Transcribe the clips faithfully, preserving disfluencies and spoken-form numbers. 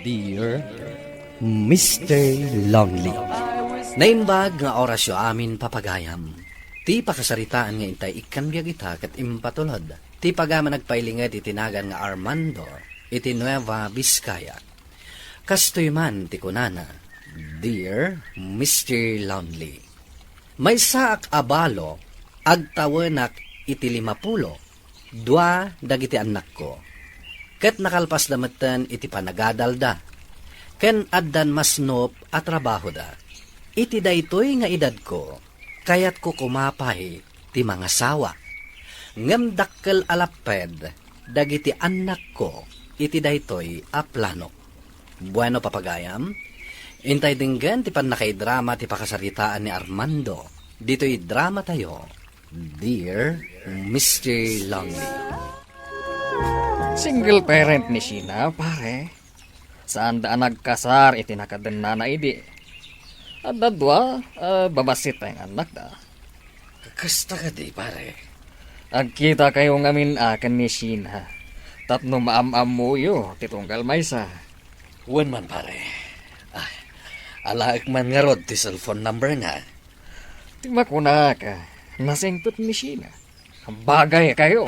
Dear Mister Lonely. Naimbag nga orasyo amin, papagayam. Ti pakasaritaan nga intay ikkan biag ita ket impatulod ti pagayam a nagpailinged iti nagan nga Armando iti Nueva Vizcaya. Kastoy man ti kunana, Dear Mister Lonely. Maysaak a balo, agtawenak iti limapulo dua dagiti annakko, ket nakalpasda metten iti panagadalda, ken addan masnop a trabahoda. Iti daytoy nga edadko, kayatko koma pay ti mangasawa. Ngem dakkel a lapped dagiti annakko iti daytoy a planok. Bueno, papagayam, intay denggen ti pannakaidrama ti pakasaritaan ni Armando ditoy dramatayo, Dear Mister Lonely. Single parent ni Sheena, pare. Saanda a nagkasar iti nakadennana idi. Adda dua, ah, babassit pay nga annakda. Kasta kadi, pare? Agkitakayo ngamin a ken ni Sheena tapno maam-ammoyo ti tunggal maysa. Wen man, pare. Ah, alaek man ngarud ti cellphone number na. Ti makunak, nasengpet ni Sheena. Bagay kayo.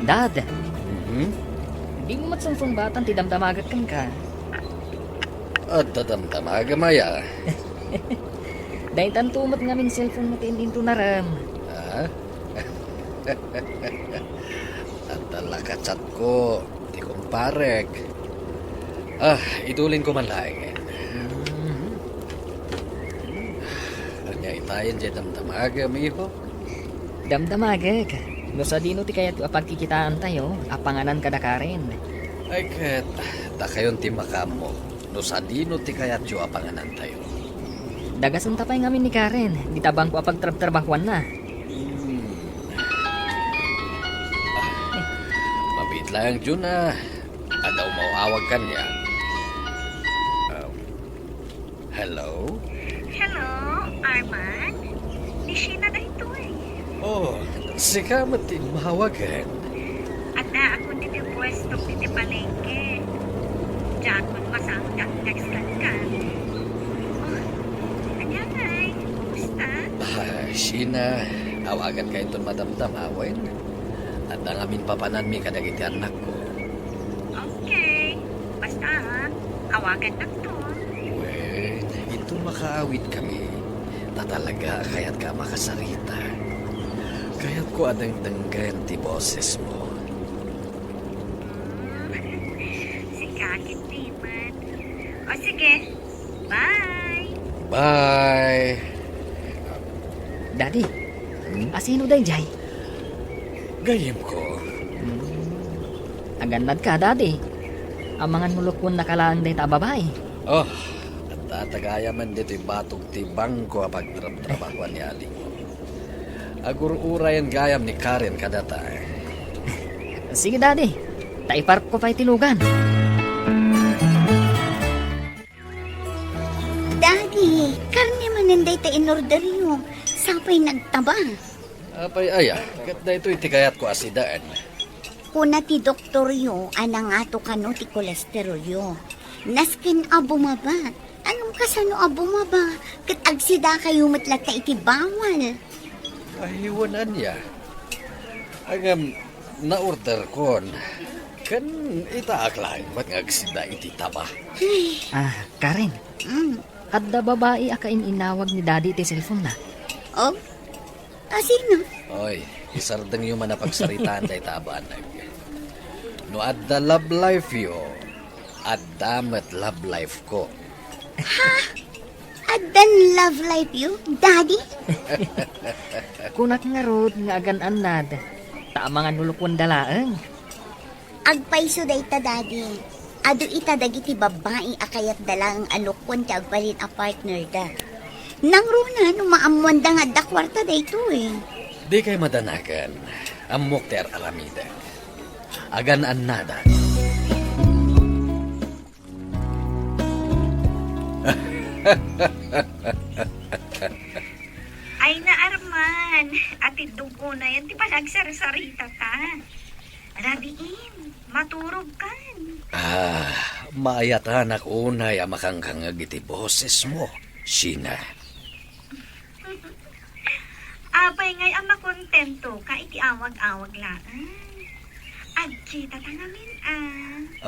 Dad, Mhm. Dimo met sungsungbatan ti damdamagek kenka? Adda damdamagem aya? Daytanto met ngamin cellphone mo ti in-intunarem. Ah? Adda la ka-chatko ti kumparek. Ah, itulinko man laengen. Mhm. Ania itayen diay damdamagem, iho? Damdamagek, no sadino ti kayatyo a pagkikitaantayo, apanganan kada Karen. Ay ket, dakayon ti makaammo no sadino ti kayatyo a panganantayo. Dagasenta pay ngamin ni Karen, dita bangko a pagtrabtrabahoanna. Hmm. Ah, mabiit laeng, Jun, a. Adda umaw-awag kaniak. Um, hello? Hello, Arman? Ni Sheena daytoy. Oh, sika met ti immawag, eh. Addaakon ditoy puesto iti palengke. Diakon masangkak text kenka. Oh, ania ngay? Kumusta? Ah, Sheena, awaganka inton madamdama, wen? Adda ngamin papananmi kadagiti annakko. Okay. Basta, ah, awagannakto. Wen, inton makaawidkami, ta talaga a kayatka a makasarita. Kayatko a dengdenggen ti bosesmo. Hmm, sika ketdi met. O sige, bye! Bye! Daddy, Hmm? Asino daydiay? Gayyemko. Hmm. Agannadka, Daddy. Amangan no lukuennaka laeng dayta a babai. Oh, adda ta gayamen ditoy batog ti bangko a pagtrabtrabahoan ni adingmo. Agur-urayen gayam ni Karen kadata. Sige, Daddy. Ta iparokko pay ti lugan. Daddy, karne manen dayta in-orderyo. Sapay nagtaba. Apay aya, ket daytoy ti kayatko a sidaen. Kuna ti doktoryo a nangato kano ti kolesterolyo. Nasken a bumaba. Ngem kasano a bumaba? Ket agsidakayo met latta iti bawal. Ay, wen ania. Ngem, naorderkon. Ken itaak laeng met nga agsida iti taba. Ay. Ah, Karen. Mm. Adda babai a kain-inawag ni Daddy iti cellphone na. Oh? Asino? Oy, isardengyo man a pagsaritaan dayta a banag. No adda love life-yo, adda met love life-ko. Ha? Addan love life-yo, Daddy? Kunak ngarud nga agan-annad, ta amangan no lukuenda laeng. Agpayso dayta, Daddy. Adu ita dagiti babbai a kayatda laeng a lukuen ti agbalin a partnerda. Nangruna no maammoanda nga adda kuarta daytoy. Dikay madanagan. Ammok ti ar-aramidek. Agan-annada. Ay na, Arman, atiddog unayen ti panagsarsarita ta. Rabiin, maturogkan. Ah, maayatanak unay a makangkangeg iti bosesmo, Sheena. Apay ngay a makontentoka iti awag-awag laeng? Agkitata ngamin a.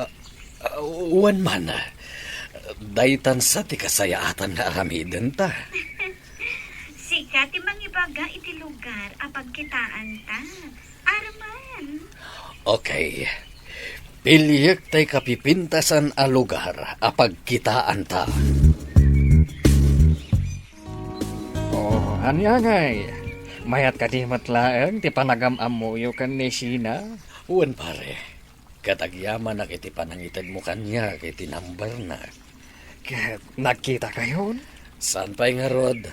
Ah, ah, wen man, ah, daytan sa ti kasayaatan nga aramidenta. Sika ti mangibaga iti lugar a pagkitaanta, Arman. Okay. Piliek tay kapipintasan a lugar a pagkitaanta. Oh, ania ngay? Mayat kadi met laeng ti panagam-ammoyo ken ni Sheena? Wen, pare. Ket agyamanak iti panangitedmo kaniak iti numberna. Ket nagkitakayon? Saan pay ngarud?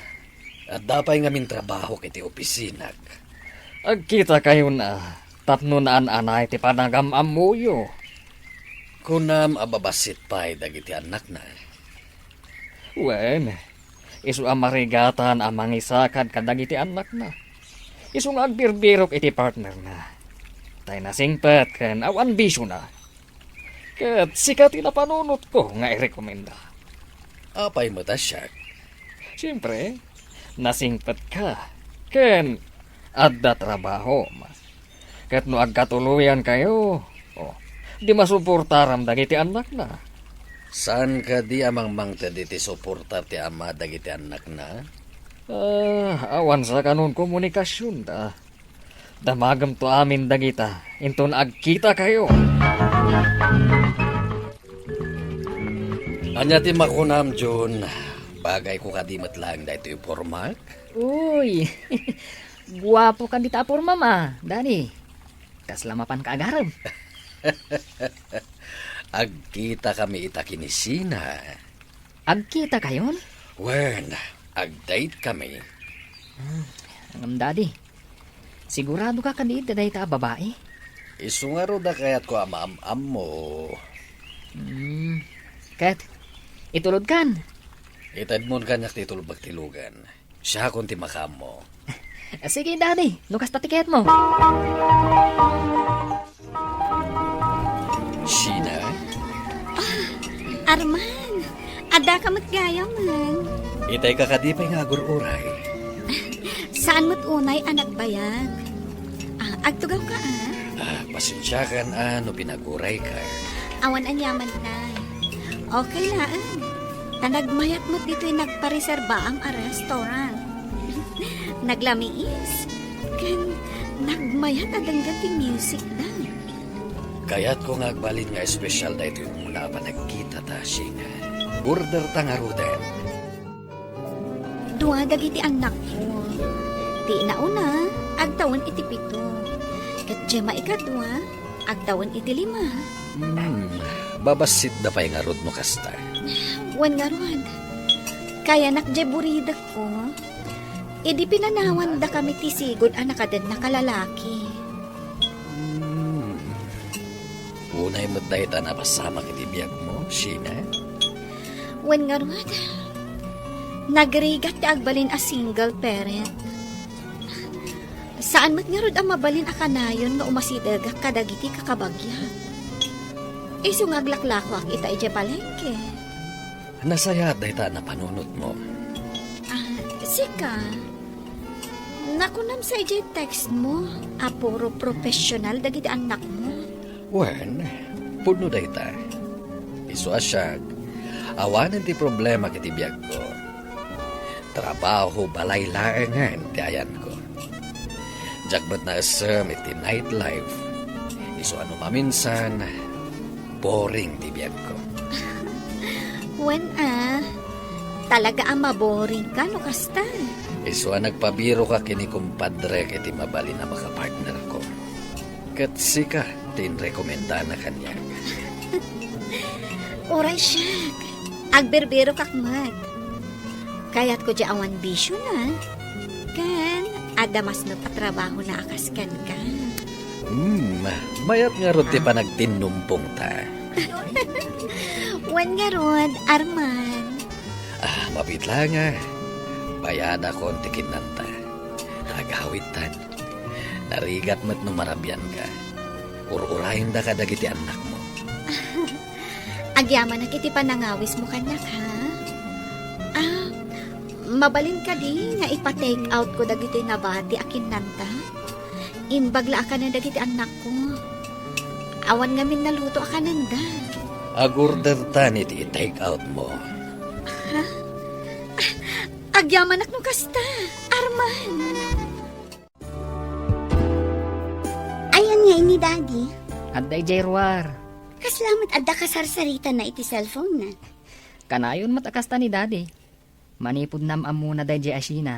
Adda pay ngamin trabahok iti opisinak. Agkitakayon a tapno naan-anay ti panagam-ammoyo. Kunam a babassit pay dagiti annakna. Wen, isu a marigatan a mangisakad kadagiti annakna. Isu nga agbirbirok iti partnerna. Tay nasingpet ken awan bisiona. Ket sika ti napanunotko nga irekomenda. Apay met a siak? Siempre, nasingpetka ken adda trabahom. Ket no agkatuloyankayo, oh, di masuportaram dagiti annakna. Saan kadi a mangmangted iti suportar ti ama dagiti annakna? Ah, awan sakanon komunikasionda. Damagemto amin dagita inton agkitakayo. Ania ti makunam, Jun? Bagayko kadi met laeng daytoy pormak? Uy, guapo kadi ta a pormam a, Daddy. Kasla mapanka agarem. Agkitakami ita ken ni Sheena. Agkitakayon? Wen, agdate kami. Hmm, ngem, Daddy, siguradoka kadi iti dayta a babai? Isu ngarud a kayatko a maam-ammo. Hmm, ket, itulodkan? Itedmon kaniak ti itulbek ti lugan. Siakon ti makaammo. Sige, Daddy, no kasta ti kayatmo. Sheena? Ah, Arman, addaka met gayamen. Itay ka kadi pay nga agur-uray. Saan met unay a nagbayag. Ah, agtugawka, ah. Ah, pasensiakan a no pinaguray ka. Awan aniaman na. Okay laeng. Ta nagmayat met ditoy nagpareserbaam a restaurant. Naglamiis. Ken nagmayat a denggen ti music da. Kayatko nga agbalin nga espesyal daytoy umuna a panagkitata, Sheena. Order ta ngaruden. Dua dagiti annakko. Ti nauna, agtawen iti pito. Ket diay maikadua, agtawen iti lima. Hmm, babassitda pay ngarud no kasta. Wen ngarud, kayanak diay buridekko. Idi pinanawandakami ti sigud a nakadennaka lalaki. Hmm. Unay met dayta a napasamak iti biagmo, Sheena? Wen ngarud, nagrigat ti agbalin a single parent. Saan met ngarud a mabalin a kanayon nga umasidegak kadagiti kakabagiak. Isu nga aglaklakoak ita idiay palengke. Nasayaat dayta a napanunotmo. Ah, sika, nakunam sa idiay text mo a puro professional dagiti annakmo. Wen, pudno dayta. Isu a siak, awanen ti problemak iti biagko. Trabaho, balay laengen ti ayanko. Diak met naessem iti nightlife. Isu a no maminsan, boring ti biagko. Wen a, talaga a maboringka no kasta. Isu a nagpabirok a ken ni kumpadrek iti mabalin a makapartnerko. Ket sika ti inrekomendana kaniak. Uray siak, agbirbirokak met. Kayatko diay awan bisiona, ken adda masnop a trabahona a kas kenka. Hmm, mayat ngarud ti panagtinnumpongta. Wen ngarud, Arman. Ah, mapit la nga. Bayadakon ti kinnanta. Agawidtan. Narigat met no marabianka. Ur-urayenda kadagiti annakmo. Agyamanak iti panangawismo kaniak, ha? Ah, mabalin kadi nga ipa-take outko dagiti nabati a kinnanta? Imbag la a kanen dagiti annakko. Awan ngamin naluto a kanenda. Ag-ordertan iti take outmo. Ha? Ah, agyamanak no kasta, Arman. Ayan nga ni Daddy. Adda idiay ruar. Kasla met adda kasarsaritanna iti cellphone-na. Kanayon met a kasta ni Daddy. Manipud nam-ammona daydiay a Sheena,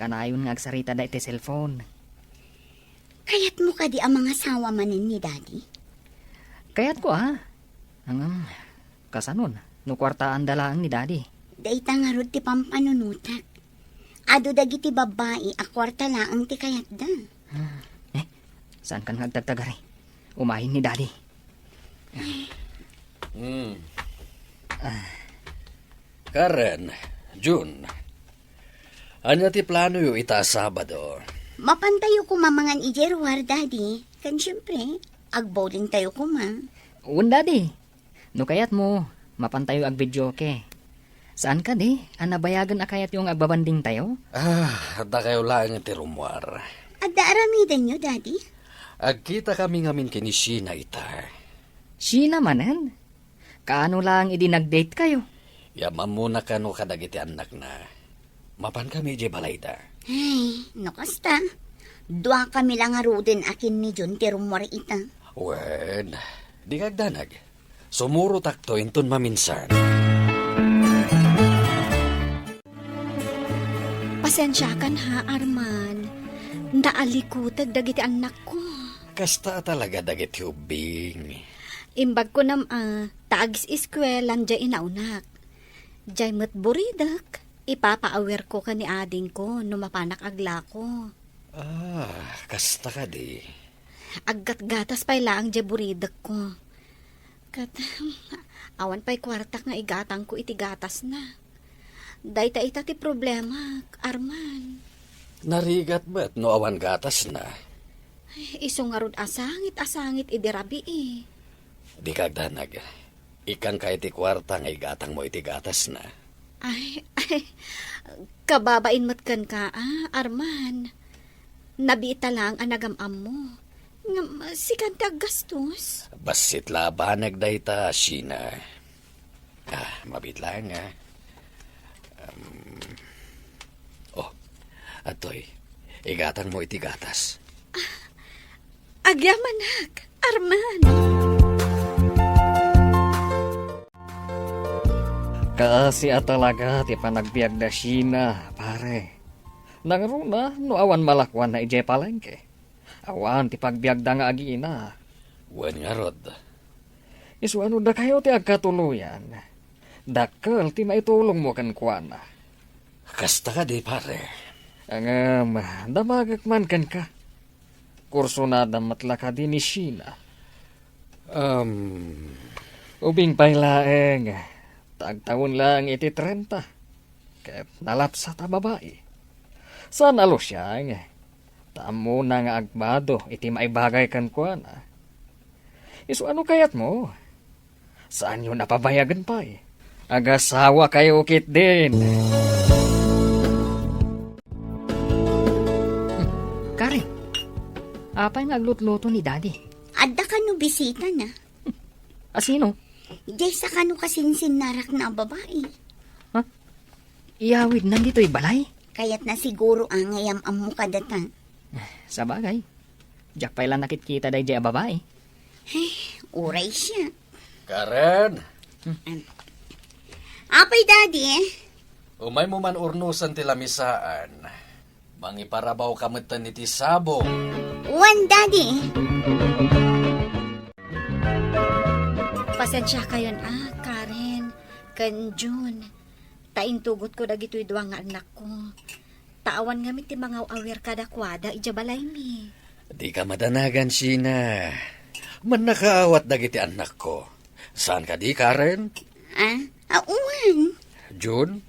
kanayon nga agsaritada iti cellphone. Kayatmo kadi a mangasawa manen ni Daddy? Kayatko, a. Ngem, kasanon, no kuartaanda laeng ni Daddy? Dayta ngarud ti pampanunotak. Adu dagiti babbai a kuarta laeng ti kayatda. Hmm. Eh, saankan nga agtagtagari? Umayen ni Daddy. Hmm. Ah. Karen, Jun, ania ti planoyo ita a Sabado? Mapantayo koma mangan idiay ruar, Daddy. Ken siempre, agbowlingtayo koma. Wen, Daddy. No kayatmo, mapantayo agvideoke. Saan kadi a nabayagen a kayatyo nga agbabandingtayo? Ah, dakayo laeng ti rummuar. Adda aramidenyo, Daddy? Agkitakami ngamin ken ni Sheena ita. Sheena manen? Kaano laeng idi nag-date kayo? Yam-ammona kano kadagiti annakna. Mapankami idiay balayda. Ay, no kasta, duakami la ngaruden a ken ni Jun ti rummuar ita. Wen, dika agdanag. Sumurotakto inton maminsan. Pasensiakan ha, Arman. Naalikuteg dagiti annakko. Kasta a talaga dagiti ubbing. Imbag kunam a, ta agis-iskuelan diay inaonak. Diay met buridek, ipapaawirko ken ni adingko no mapanak aglako. Ah, kasta kadi. Aggatgatas pay laeng diay buridekko. Ket, awan pay kuartak nga igatangko iti gatasna. Dayta ita ti problemak, Arman. Narigat met no awan gatasna. Isu ngarud a sangit a sangit idi rabii. Dika agdanag. Ikkanka iti kuarta nga igatangmo iti gatasna. Ay, ay, kababain met kenka, a, Arman. Nabiit ta laeng a nagam-ammo. Ngem, sikan ti aggastos. Bassit la a banag dayta, Sheena. Ah, mabiit laeng, a. Um, oh, atoy, igatangmo iti gatas. Agyamanak, Arman. Kaasi a talaga ti panagbiag da Sheena, pare. Nangruna no awan malakuanna idiay palengke. Awan ti pagbiagda nga agina. Wen ngarud. Isu a no dakayo ti agkatuloyan, dakkel ti maitulongmo kenkuana. Kasta kadi, pare. Ngem, damagek man kenka. Kursunada met la kadi ni Sheena? Um. Ubing pay laeng, ta agtawen laeng iti trenta. Ket nalapsat a babai. Saan a lusiang, ta ammona nga agbado iti maibagay kenkuana. Isu a no kayatmo, saanyon a pabayagen pay. Agasawakayo ketdin. Hmm, Karen, apay nga aglutluto ni Daddy? Adda kano bisitana. A sino? Diay sakano kasinsinnarakna a babai. Ha? Iyawidnan ditoy balay? Kayatna siguro a nga yam-ammo kadata. Sabagay. Diak pay la nakitkita daydiay a babai. Ay, uray siak. Karen! Am. Apay, Daddy? Umaymo man urnosen ti lamisaan. Mangiparabawka metten iti sabong. Wen, Daddy. Pasensiakayon a, Karen, ken Jun. Ta intugotko dagitoy dua nga annakko. Ta awan ngamin ti mangaw-awir kadakuada idiay balaymi. Dika madanagan, Sheena. Mannakaawat dagiti annakko. Saan kadi, Karen? Ah, a, wen. Jun?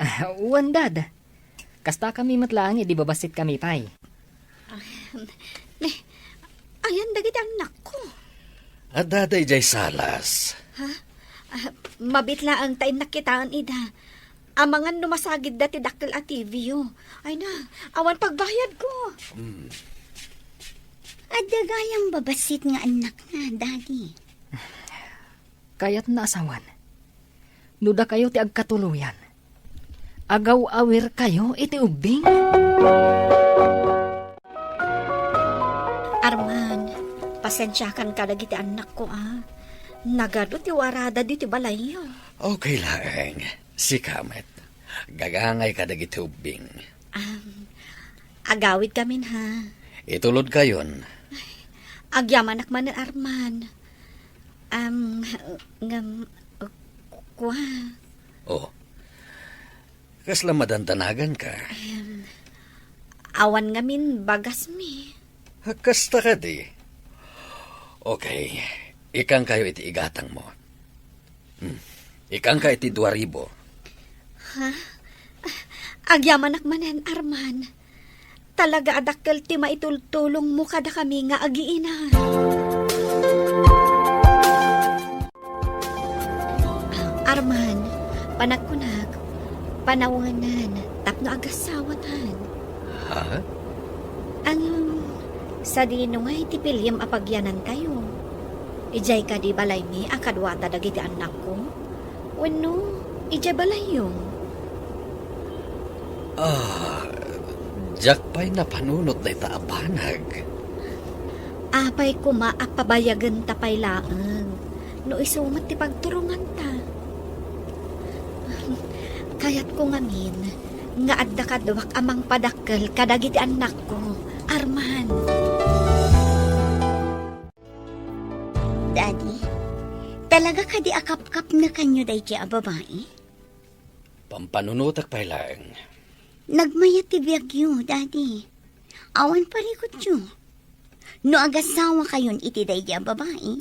Ah, wen, Dad. Kastakami met laeng idi babassit kami pay. Ah, ne, ayan dagiti annakko. Adda daydiay salas. Ha? Ah, mabiit laeng ta innak kitaen ida. Amangan no masagidda ti dakkel a T V yo. Ay na, awan pagbayadko. Hmm. Adda gayam babassit nga annakna, Daddy. Kayatna a sawen. No dakayo ti agkatuloyan, agaw-awirkayo iti ubbing. Arman, pasensiakan kadagiti annakko, a. Nagadu ti warada ditoy balayyo. Okay laeng. Sika met. Gagangayka dagiti ubbing. Am, agawidkamin, ha? Itulodkayon. Agyamanak manen, Arman. Am, ngem, kua. Oh. Kasla madantanaganka? Em, awan ngamin bagasmi. Kasta kadi. Okay. Ikkankayo iti igatangmo. Hmm. Ikkanka iti dua ribu. Ha? Agyamanak manen, Arman. Talaga a dakkel ti maitultulongmo kadakami nga agiinan. Arman, panagkunak, panawenen tapno agasawatan. Ha? Ang sadino ngay ti piliem a pagyanantayo? Idiay kadi balaymi a kaduata dagiti annakko? Wenno idiay balayyo? Ah, diak pay napanunot dayta a banag. Apay koma a pabayagenta pay laeng no isu met ti pagturonganta? Kayatko ngamin nga adda kaduak a mangpadakkel kadagiti annakko, Arman. Daddy, talaga kadi a kapkapnekanyo daydiay a babai? Pampanunotek pay laeng. Nagmayat ti biagyo, Daddy. Awan parikutyo. No agasawakayon iti daydiay a babai,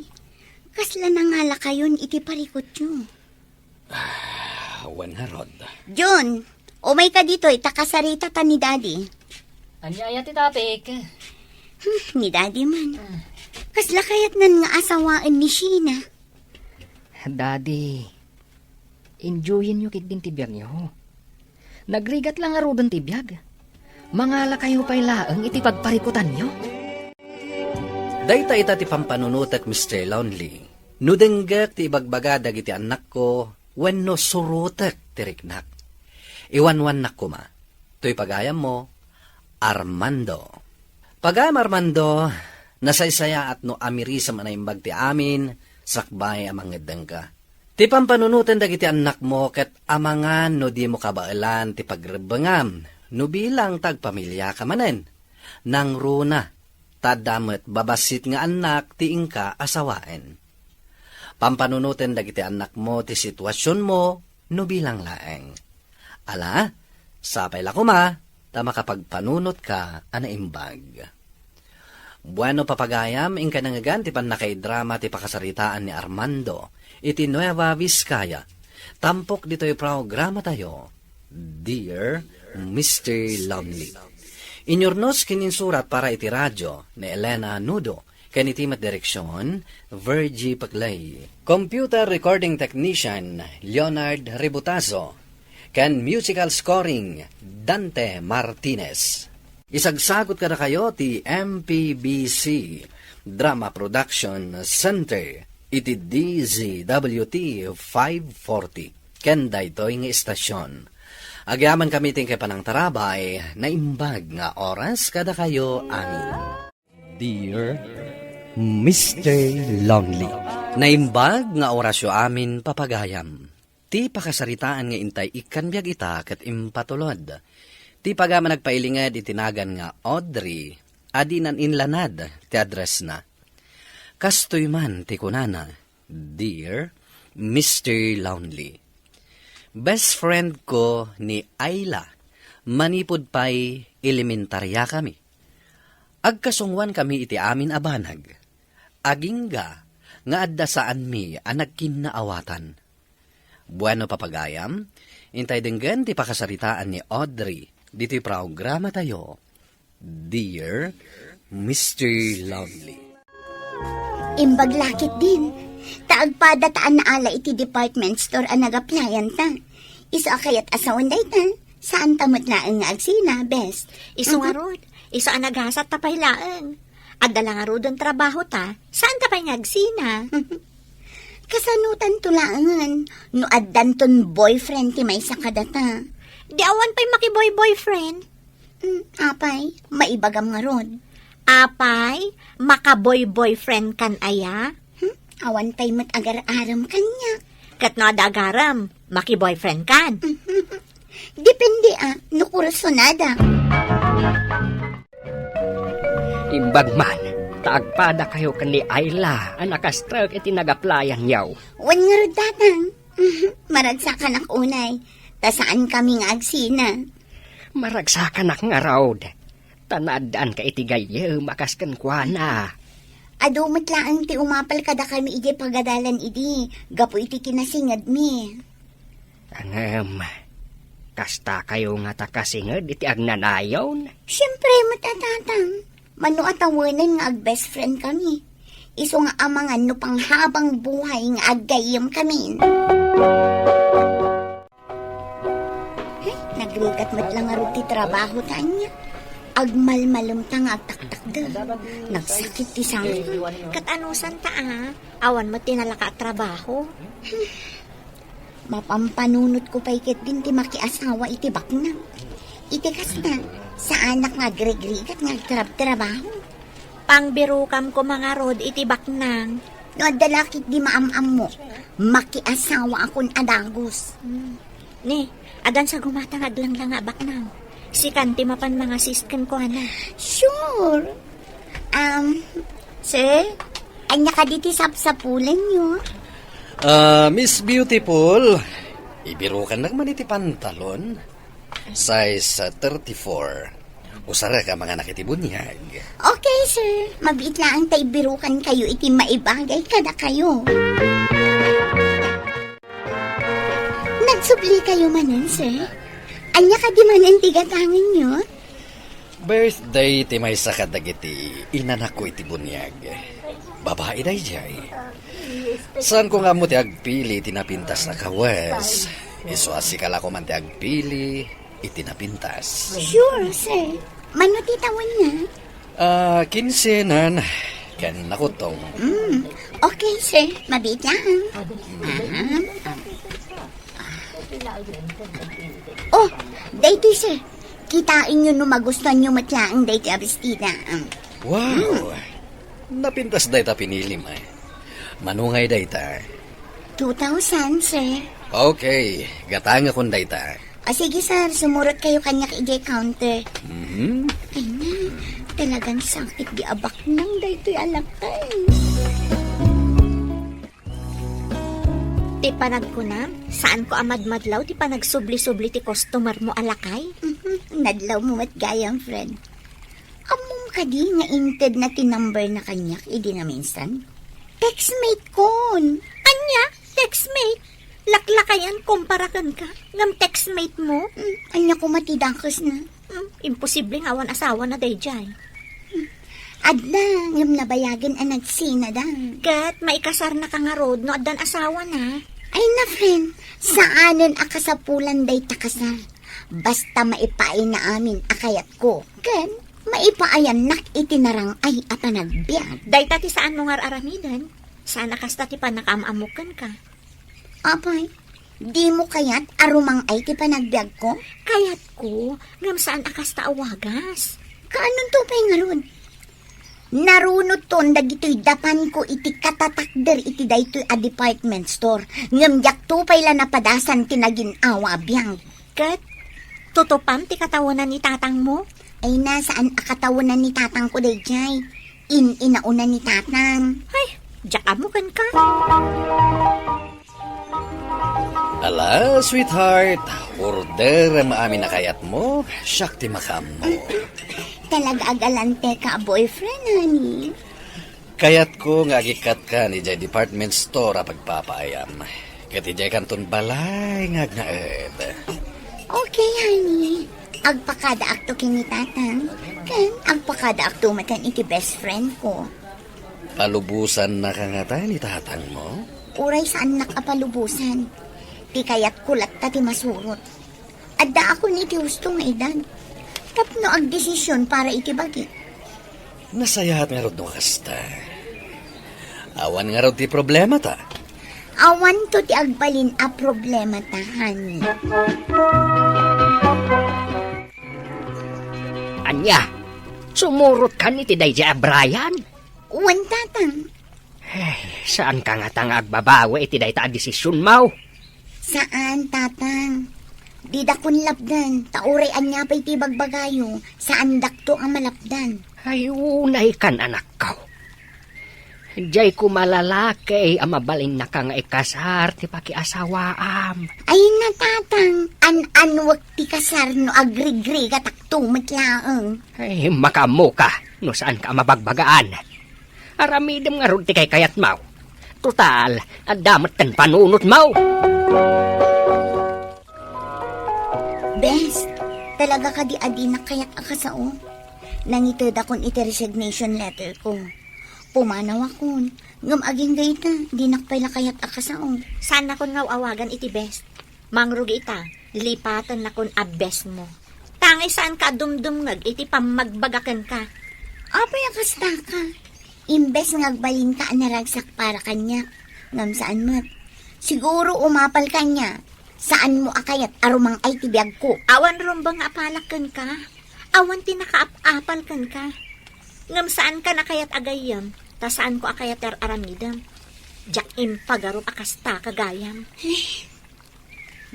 kasla nangalakayon iti parikutyo? Ah, wen ngarud. John, umayka ditoy ta kasaritata ni Daddy. Ania aya ti topic? Hmm, ni Daddy man. Ah. Kasla kayatnan nga asawaen ni Sheena? Daddy, enjoyenyo ketdin ti biagyo. Nagrigat la ngaruden ti biag. Mangalakayo pay laeng iti pagparikutanyo. Dayta ita ti pampanunotek, Mister Lonely. No denggek ti ibagbaga dagiti annakko, wenno surotek ti riknak. Iwanwannak koma. Toy pagayammo, Armando. Pagayam Armando, nasaysayaat no amirisem a naimbag ti amin, sakbay a mangeddengka. Ti pampanunoten dagiti annakmo ket amangan no dimo kabaelan ti pagrebbengam no bilang ta agpamiliaka manen. Nangruna, ta adda met babassit nga annak ti inka asawaen. Pampanunoten dagiti annakmo ti situasionmo no bilang laeng. Ala, sapay la koma ta makapagpanunotka a naimbag. Bueno, papagayam, inka nangngegan ti pannakaidrama ti pakasaritaan ni Armando iti Nueva Vizcaya. Tampok ditoy programatayo, Dear Mister Lonely. Inyurnos ken insurat para iti radio ni Elena Nudo, ken iti met direksion, Virgie Paclay. Computer recording technician, Leonard Rebutazo, ken musical scoring, Dante Martinez. Isagsagot kadakayo ti M P B C Drama Production Center iti D Z W T five forty, ken daytoy nga istasion. Agyamankami ti inkay panangtarabay, naimbag nga oras kadakayo amin. Dear Mister Lonely. Naimbag nga orasyo amin, papagayam. Ti pakasaritaan nga intay ikkan biag ita ket impatulod. Ti paga managpailinged iti nagan nga Audrey, a dinan inlanad ti addressna. Kastoy man ti kunana, Dear Mister Lonely. Best friend ko ni Ayla, manipud pay elementarya kami. Agkasungoan kami iti amin a banag. Agingga nga adda saanmi a nagkinnaawatan. Bueno, papagayam, intay denggen ti pakasaritaan ni Audrey ditoy programatayo, Dear Mister Lonely. Imbag la ketdin. Ta agpada ta a naala iti department store a nag-applyan ta. Isu a kayat a sawen dayta, saan ta met laeng nga agsina, bes. Isu Mhm. ngarud, isu a nagasat ta pay laeng. Adda la ngaruden trabaho ta, saan ta pay nga agsina? Kasanutanto laengen no addanton boyfriend ti maysa kadata? Di awan pay makiboy-boyfriend. Hmm, apay, maibagam ngarud. Apay, makaboy-boyfriend kan aya? Hmm, awan pay met agar-arem kaniak. Ket no adda agarem, makiboyfriend kan? Depende a, no kursunada. Imbag man, ta agpadakayo ken ni Ayla a nakastrek iti nag-applyanyo. Wen ngarud, Tatang. Maragsakanak unay, ta saan kami nga agsina. Maragsakanak ngarud, ta naaddaanka iti gayyem a kas kenkuana. Adu met laeng ti umapal kadakami idiay pagadalan idi, gapu iti kinasingedmi. Ngem, kastakayo ngata kasinged iti agnanayon? Siempre met a, Tatang. Mano a tawenen nga ag-best friend kami. Isu nga amangan no panghabang buhay nga aggayyem kami. Ay, nagrigat met la ngarud ti trabaho ta ania. Agmalmalem ta nga agtaktakder. Nagsakit ti sangit. Ket anusan ta a, awan met ti nalaka a trabaho. Mapampanunotko pay ketdin ti makiasawa iti baknang. Iti kasta, saanak nga agrigrigat nga agtrabtrabaho. Pangbirokam koma ngarud iti baknang. No adda la ketdi maam-ammo, makiasawaakon a dagus. Hmm. Ni, addan sa gumata nga aglangla nga baknang. Sikan ti mapan mangasist kenkuana. Sure. Um, sir, ania kadi ti sapsapulenyo? Ah, Miss Beautiful, ibirukannak man iti pantalon. Size, ah, thirty-four. Usarek a manganak iti buniag. Okay, sir. Mabiit laeng ta ibirukankayo iti maibagay kadakayo. Nagsublikayo manen, sir? Ania kadi manen ti gatangenyo? Birthday ti maysa kadagiti inanakko iti buniag. Babai daydiay. Saanko nga ammo ti agpili iti napintas a kawes. Isu a sika la koman ti agpili iti napintas. Sure, sir. Mano ti tawenna? Ah, kinsenan ken nakutong. Mm. Okay, sir. Mabiit lang. Aha. Oh, daytoy, sir. Kitaenyo no magustuanyo met laeng daytoy a bestida. Mm. Wow! Napintas dayta pinilim, eh. Mano ngay dayta? Two thousand, sir. Okay, gatangakon dayta. Ah, sige, sir. Sumurotkayo kaniak idiay counter. Mhm. Ay na, talagang sakit di abaknang daytoy a lakay. Ti panagkunam, saanko a madmadlaw ti panagsubli-subli ti customer mo a lakay? Mhm. Nadlaw mo met gayam, friend. Ammom kadi nga inted na ti number na kaniak idi naminsan? Textmate kon. Ania? Textmate? Laklakayan kumpara kenka, ngem textmate mo? Hmm, ania koma ti dakes na? Hmm, imposible nga awan asawa na daydiay. Hmm. Adda, ngem nabayagen a nagsina da. Ket maikasar na ka ngarud no addan asawa na. Ay na, friend, saanen a kasapulan dayta kasar. Basta maipaay na amin a kayatko. Ken, maipaayannak iti narang-ay a panagbiag. Dayta ti saan mo nga ar-aramiden. Saan a kasta ti pannakaam-ammok kenka. Apay, dimo kayat a rumang-ay ti panagbiagko? Kayatko, ngem saan a kasta a wagas. Kaanonto pay ngarud? Narunodton dagitoy dapanko iti katatakder iti daytoy a department store, ngem diakto pay la napadasan ti nagin-awa a biag. Ket, tutupam ti katawenan ni tatangmo? Ay na, saan a katawenan ni tatangko daydiay. In-inauna ni tatang. Ay, diak ammo kenka. Ala, sweetheart, orderem amin a kayatmo, siak ti makaammo. Talaga a galante ka a boyfriend, honey. Kayatko nga agikkatka idiay department store a pagpapaayam. Ket idiay kanton balay nga agnaed. Okay, honey. Agpakadaakto ken ni tatang. Ken agpakadaakto met iti best friend ko. Palubosannaka ngata ni tatangmo? Uray saannak a palubosan. Ti kayatko latta ti masurot. Addaakon iti husto nga edad. Tapno agdesisyon para iti bagi. Nasayaat ngarud no kasta. Awan ngarud ti problemata. Awanto ti agbalin a problemata, honey. Ania? Sumurot kan iti daydiay a Brian? Wen, tatang. Eh, saanka ngata nga agbabawi iti dayta a desisionmo? Saan, tatang. Didakon lapdan, ta uray ania pay ti bagbagayo, saandakto a malapdan. Ay, unay kan, anakko. Diay koma lalaki a mabalinnaka nga ikasar ti pakiasawaam. Ay, natatang, an-anwek ti kasar no agrigrigatakto met laeng. Ay, makaammoka no saanka a mabagbagaan. Aramidem ngarud ti kaykayatmo. Total, adda met ti panunotmo. Bes, talaga kadi a dinak kayat a kasao? Nangitedakon iti resignation letter ko. Pumanawakon, ngem agingga ita, dinak pay la kayat a kasao. Saannakon nga aw-awagan iti bes. Mangrugi ita, lipatennakon a besmo. Tangay saanka a dumdumngeg iti pammagbaga kenka. Apay a kastaka? Imbes nga agbalinka a naragsak para kaniak, ngem saan met. Siguro umapal kaniak. Saanmo a kayat a rumang-ay ti biagko. Awan rumbeng nga apalak kenka. Awan ti nakaap-apal kenka. Ngem saankan a kayat a gayyem, ta saanko a kayat ti ar-aramidem. Diak impagarup a kastaka gayam.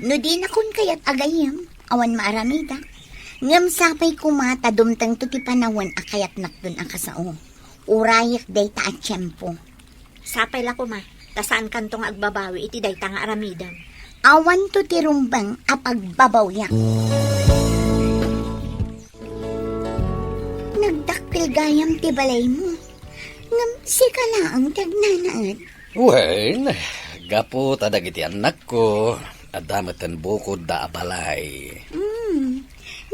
No dinakon kayat a gayyem, awan maaramidak. Ngem sapay koma ta dumtengto ti panawen a kayatnakton a kasao. Urayek dayta a tiempo. Sapay la koma, ta saankanto nga agbabawi iti dayta nga aramidem. Awanto ti rumbeng a pagbabawiak. Nagdakkel gayam ti balaymo. Ngem sika laeng ti agnanaed. Wen, gapu ta dagiti annakko, adda metten bukodda a balay. Hmm,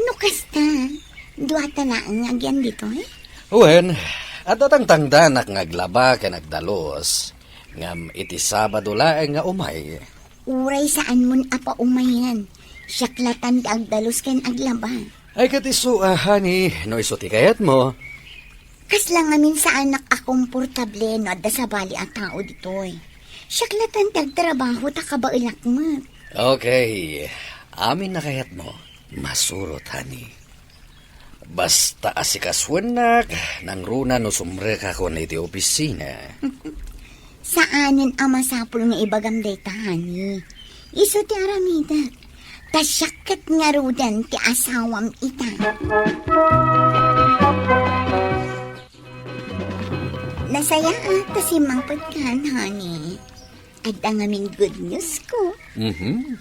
no kasta, duata laeng nga agyan ditoy? Wen, adda tangtangdanak nga aglaba ken agdalus, ngem iti Sabado laeng nga umay. Uray saanmon a paumayen, siak latan ti agdalus ken aglaba. Ay, ket isu a, honey, no isu ti kayatmo. Kasla ngamin saanak a komportable no adda sabali a tao ditoy. Siak latan ti agtrabaho ta kabaelak met. Okay. Amin a kayatmo, masurot, honey. Basta asikasuennak, nangruna no sumrekakon iti opisina. Saanen a masapul nga ibagam dayta, honey. Isu ti aramidek. Ta siak ket ngaruden ti asawam ita. Nasayaat ta simmangpetkan, honey. Adda ngamin good news ko. Mhm.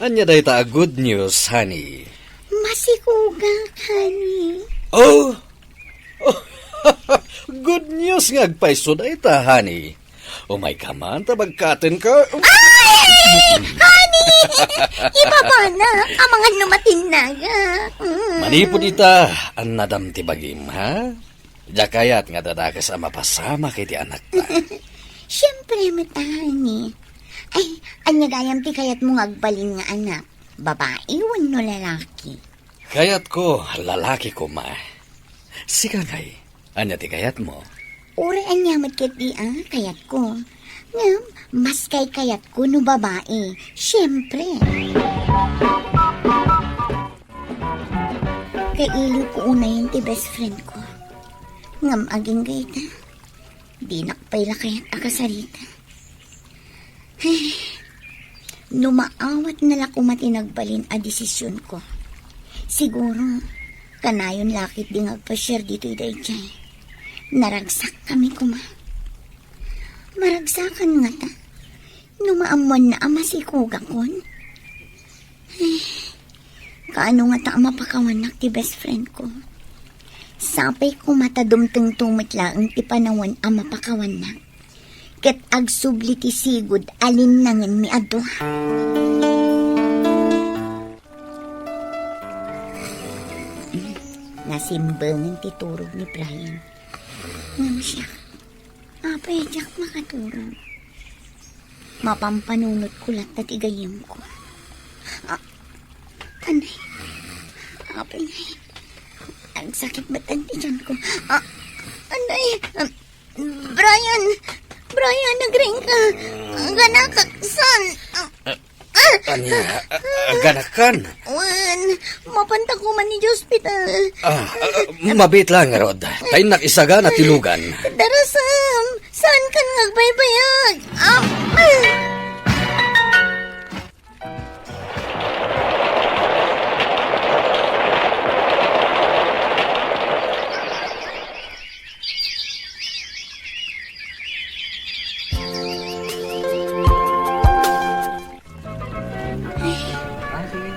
Ania dayta a good news, honey? Masikogak, honey. Oh! Oh, good news nga agpayso dayta, honey. Umayka man ta bagkatenka. Ay! Honey! Ibabanak, amangan no matinnagak. Mm. Manipud ita, annadam ti bagim, ha? Diak kayat nga dadakes a mapasamak iti anakta. Siempre met, honey. Ay, ania gayam ti kayatmo nga agbalin nga anak? Babai wenno lalaki? Kayatko, lalaki koma. Sika ngay, ania ti kayatmo? Uray ania met ketdi a kayatko. Ngem, mas kaykayatko no babai. Siempre. Kailiwko unayen ti best friend ko. Ngem agingga ita, dinak pay la kayat a kasarita. Ay, no maawatna la koma ti nagbalin a desisionko, siguro, kanayon la ketdi nga agpasiar ditoy daydiay. Naragsakkami koma. Maragsakan ngata, no maammoanna a masikogakon. Ay, kaano ngata a mapakawannak ti best friend ko? Sapay koma ta dumtengto met laeng ti panawen a mapakawannak. Ket agsubli ti sigud a linnangenmi a dua. Nasimbengen ti turog ni Brian. Ngem siak, Pwede ak makaturog. Mapampanunot ko latta ti gayyemko. Ah, anay. Apay, nay. Agsakit met ti tiyan ko. Ah, anay. Ah, Brian! Brian, nagring ka! Agana ka, saan? Ah, Ania, a-, aganakan? Wen, mapanta ko man iti ospital. Ah, ah, mabiit lang, Rod. Ta innak isagana ti lugan. Darasam, saan kan nga agbaybayag? Ah, ah.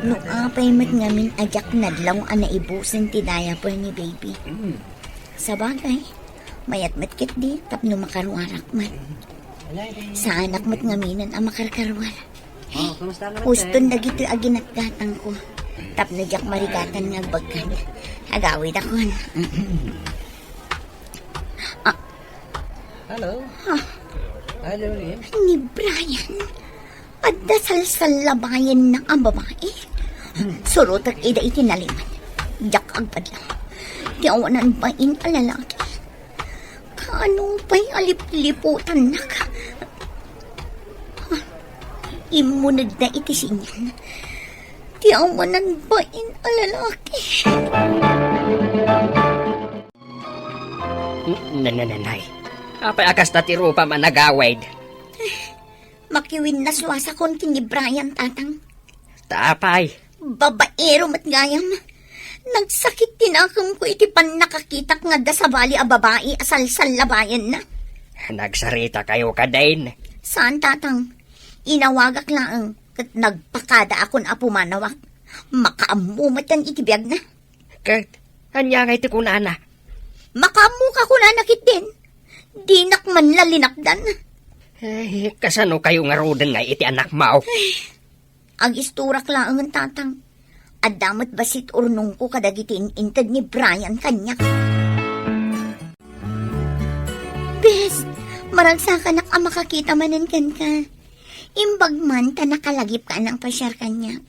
No apay met ngamin a diak nadlaw a naibusen ti diaper ni baby. Mm. Sabagay, mayat met ketdi tapno makaruarak man. Saanak met ngaminen a makarkaruar. Oh, kumusta naman, Uston Tay? Dagitoy a ginatgatangko. Tapno diak marigatan nga agbagkan. Agawidakon. Ah. Hello? Ah. Hello, Liam. Ni Brian. Adda salsallabayenna a babai. Surotek ida iti nalimed. Diak agpadlaw. Ti awanan bain a lalaki. Kaano pay a lipliputannak? Immunegda iti sinian. Ti awanan bain a lalaki. N-, nanananay. Apay a kasta ti rupam a nagawid? Makiwinnaswasakon ken ni Brian, Tatang. Ta apay? Babaero met gayam. Nagsakit ti nakemko iti pannakakitak nga adda sabali a babai a salsallabayenna. Nagsaritakayo kadin? Saan, Tatang. Inawagak laeng ket nagpakadaakon a pumanawak. Makaammo met iti biagna. Ket ania ngay ti kunana? Makaammoka kunana ketdin. Dinak man la linapdan. Ay, kasano kayo ngaruden nga iti anakmo? Ay, agisturak laengen, Tatang. Adda met bassit urnongko kadagiti in-inted ni Brian kaniak. Bes, maragsakanak a makakita manen kenka. Imbag man ta nakalagipka a nangpasiar kaniak.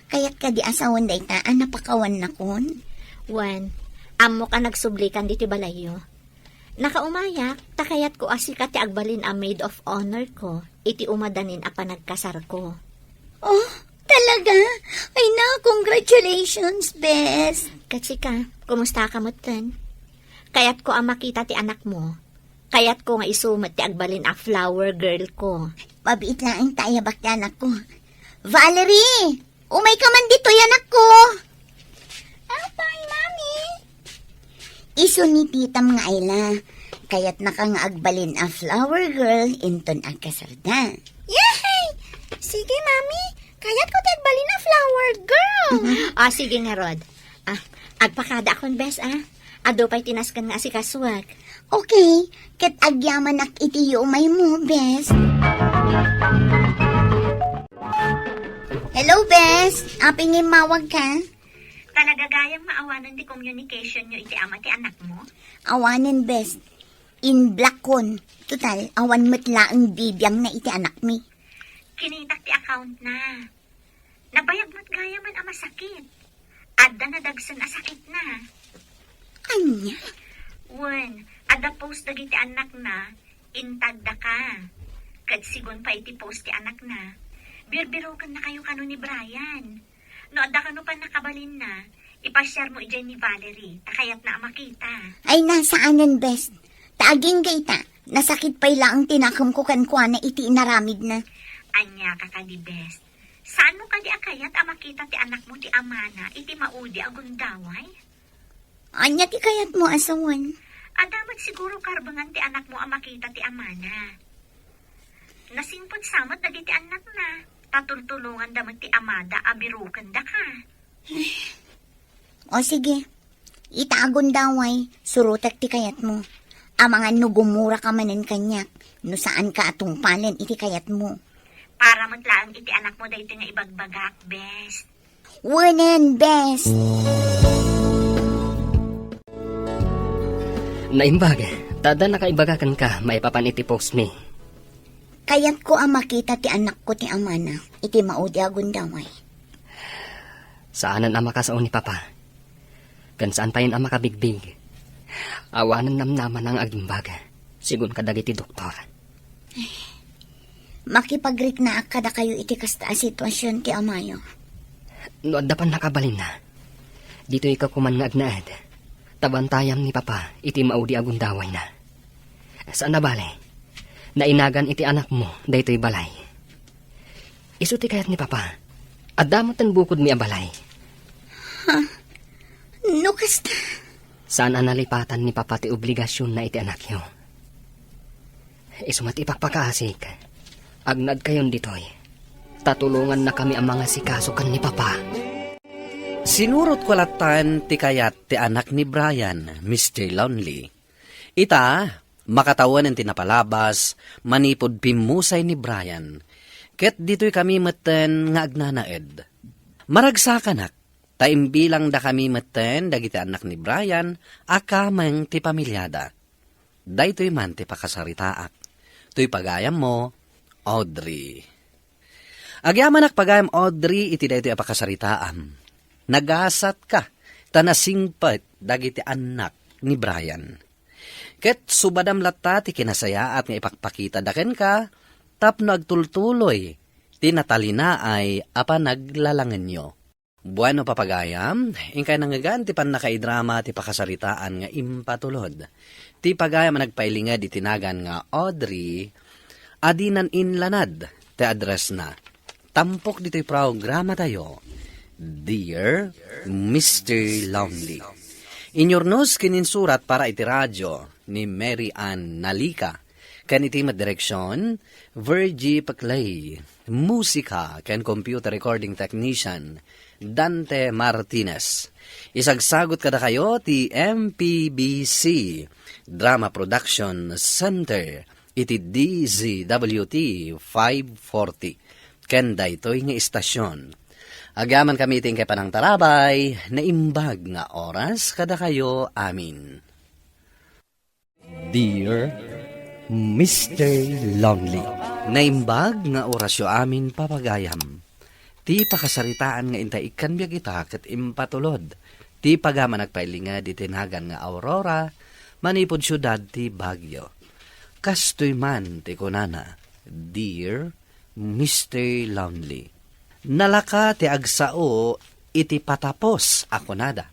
Kayat kadi a sawen dayta a napakawannakon? Wen, ammok a nagsublikan ditoy balayyo. Nakaumayak, ta kayatko a sika ti agbalin a maid of honor ko iti umadanin a panagkasarko. Oh, talaga? Ay na, congratulations, bes. Ket sika, kumustaka metten? Kayatko a makita ti anakmo. Kayatko nga isu met ti agbalin a flower girl ko. Mabiit laeng ta ayabak ti anakko. Valerie! Umayka man ditoy, anakko! Apay, Mami! Isu ni titam nga Ayla. Kayatnaka nga agbalin a flower girl inton agkasarda. Yehey! Sige, Mami. Kayatko ti agbalin a flower girl. Ah, sige ngarud. Ah, agpakadaakon, bes, ah. Adu pay ti nasken nga asikasuak. Okay, ket agyamanak iti yumaymo, bes. Hello, bes. Apay nga immawagka? Talaga gayam nga awanen ti communication yo iti ama ti anakmo? Awanen, bes. In-blockon. Total, awan met laeng bibiangna iti anakmi. Kinitak ti accountna. Nabayag met gayamen a masakit. Adda nadagsen a sakitna. Ania? Wen, adda post dagiti annakna, intagda ka. Ket sigun pay iti post ti anakna, birbirokennakayo kano ni Brian. No adda kano pannakabalinna, ipasiarmo idiay ni Valerie, ta kayatna a makita. Ay, na, saanen, bes. Ta agingga ita, nasakit pay laeng ti nakemko kenkuana iti inaramidna. Ania ka kadi, bes? Saanmo kadi a kayat a makita ti anakmo ti amana iti maudi a gundaway? Ania ti kayatmo a sawen? Adda met siguro karbengan ti anakmo a makita ti amana. Nasingpet sa met dagiti annakna, ta tultulonganda met ti amada a birokendaka. O sige, ita a gundaway, surotek ti kayatmo. Amangan no gumuraka manen kaniak, no saanka a tungpalen iti kayatmo. Para met laeng iti anakmo daytoy nga ibagbagak, bes. Wenen, bes. Naimbag, Ta adda nakaibaga kenka maipapan iti post mi. Kayatko a makita ti anakko ti amana iti maudi a gundaway. Saanen a makasao ni Papa. Ken saan payen a makabigbig. Awanen namnamana nga agimbag, sigun kadagiti doktor. Makipagriknaak kadakayo iti kasta a situasion ti amayo. No adda pannakabalinna, ditoyka koman nga agnaed, ta bantayam ni Papa iti maudi a gundawayna. Saan a bale, nainagan iti anakmo daytoy balay. Isu ti kayat ni Papa. Adda metten bukodmi a balay. Ha? No kasta? Saan a nalipatan ni Papa ti obligasionna iti anakyo. Isu met ipakpakaasik. Agnaedkayon ditoy. Ta tulongannakami a mangasikaso ken ni Papa. Sinurotko lattan ti kayat ti anak ni Brian, Mister Lonely. Ita, makatawanen ti napalabas manipud pimmusay ni Brian. Ket ditoy kami metten nga agnanaed. Maragsakanak, ta imbilangdakami metten dagiti annak ni Brian a kameng ti pamiliada. Daytoy man ti pakasaritaak. Toy pagayammo, Audrey. Agyamanak pagayam, Audrey, iti daytoy a pakasaritaam. Nagasatka, ta nasingpet dagiti annak ni Brian. Ket subadam latta ti kinasayaat nga ipakpakitada kenka tapno agtultuloy ti natalinaay a panaglalangenyo. Bueno, papagayam, inkay nangngegan ti pannakaidrama ti pakasaritaan nga impatulod. Ti pagayam a nagpailinged iti nagan nga Audrey, adinan inlanad ti addressna. Tampok ditoy programatayo, Dear Mister Lonely. Inyurnos ken insurat para iti radio ni Mary Ann Nalica. Ken iti met direksion, Virgie Paclay. Musika ken computer recording technician, Dante Martinez. Isagsagot kadakayo ti M P B C Drama Production Center iti D Z W T five forty. Ken daytoy nga istasion. Agyamankami iti inkay panangtarabay, naimbag nga oras kadakayo amin. Dear Mister Lonely. Naimbag nga orasyo amin, papagayam. Ti pakasaritaan nga intay ikkan biag ita ket impatulod ti pagayam a nagpailinged iti nagan nga Aurora, manipud siudad ti Baguio. Kastoy man ti kunana, Dear Mister Lonely. Nalaka ti agsao iti patapos a kunada.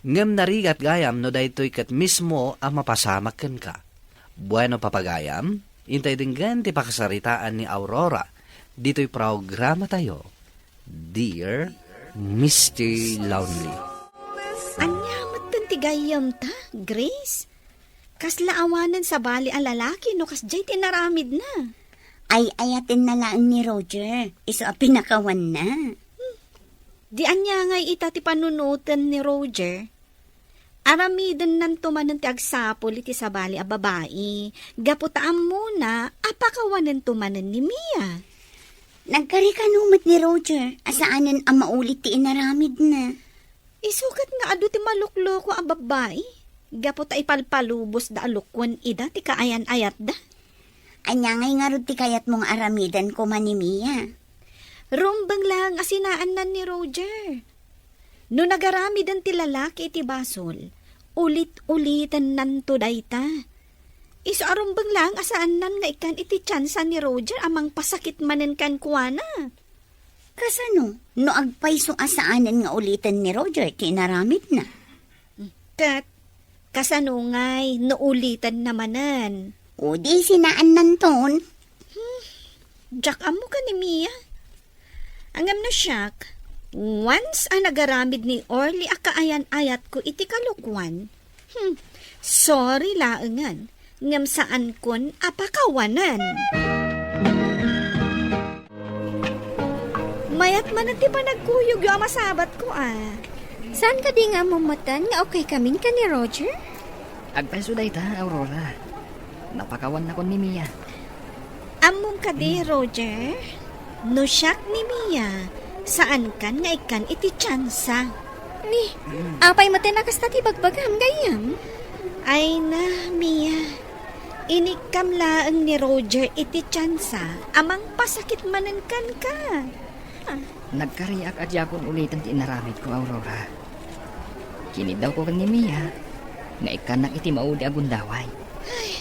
Ngem narigat gayam no daytoy ket mismo a mapasamak kenka. Bueno, papagayam, intay denggen ti pakasaritaan ni Aurora ditoy programatayo, Dear Mister Lonely. Ania metten ti gayyemta, Grace? Kasla awanen sabali a lalaki no kasdiay ti inaramidna? Ay-ayatenna laeng ni Roger, isu a pinakawanna. Di ania ngay ita ti panunoten ni Roger? Aramidennanto manen ti agsapul iti sabali a babai, gapu ta ammona a pakawanento manen ni Mia. Nagkari kano met ni Roger a saanen a maulit ti inaramidna. Isu ket nga adu ti malukloko a babbai, gapu ta ipalpalubosda a lukuen ida ti kaayan-ayatda. Ania ngay ngarud ti kayatmo nga aramiden koma ni Mia? Rumbeng laeng a sinaannan ni Roger. No nagaramiden ti lalaki iti basol, ulit-ulitennanto dayta. Isu a rumbeng laeng a saannan nga ikkan iti tiansa ni Roger a mangpasakit manen kenkuana. Kasano no agpayso a saanen nga uliten ni Roger ti inaramidna? Ket kasano ngay no ulitenna manen? O di sinaannanton. Hmm, diak ammo ken ni Mia. Ngem no siak, once a nagaramid ni Orly a kaayan-ayatko iti kalokuan, hmm, sorry laengen, ngem saankon a pakawanen. Mayat manen ti panagkuyogyo a masabatko, a. Saan kadi nga ammom metten nga okay kamin ken ni Roger? Agpayso dayta, Aurora. Napakawannakon ni Mia. Ammom kadi, Roger? No siak ni Mia, saankan nga ikkan iti tiansa. Ni, apay metten a kasta ti bagbagam, gayyem? Ay na, Mia. Inikkam laeng ni Roger iti tiansa a mangpasakit manen kenka. Ah. Nagkariak a diakon uliten ti inaramidko, Aurora. Kiniddawko ken ni Mia nga ikkannak iti maudi a gundaway. Ay,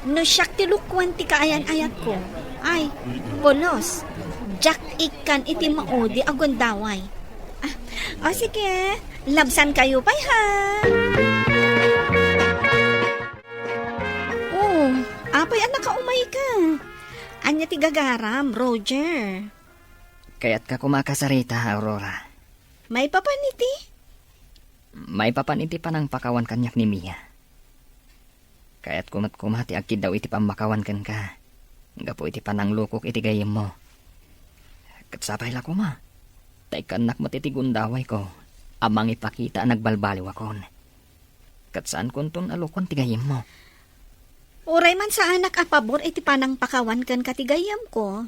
no siak ti lukoan ti kaayan-ayatko, ay, pulos, diak ikkan iti maudi a gundaway. Ah, o sige, labsankayo pay, ha? Oh, apay a nakaumayka? Ania ti gagaram, Roger? Kayatka koma a kasarita, Aurora. Maipapan iti? Maipapan iti panangpakawan kaniak ni Mia. Kayatko met koma ti agkiddaw iti pammakawan kenka, gapu iti pananglukok iti gayyemmo. Ket sapay la koma, ta ikkannak met iti gundawayko a mangipakita a nagbalbaliwakon. Ket saankonton a lukoan ti gayyemmo. Uray man saanak a pabor iti panangpakawan kenka ti gayyemko,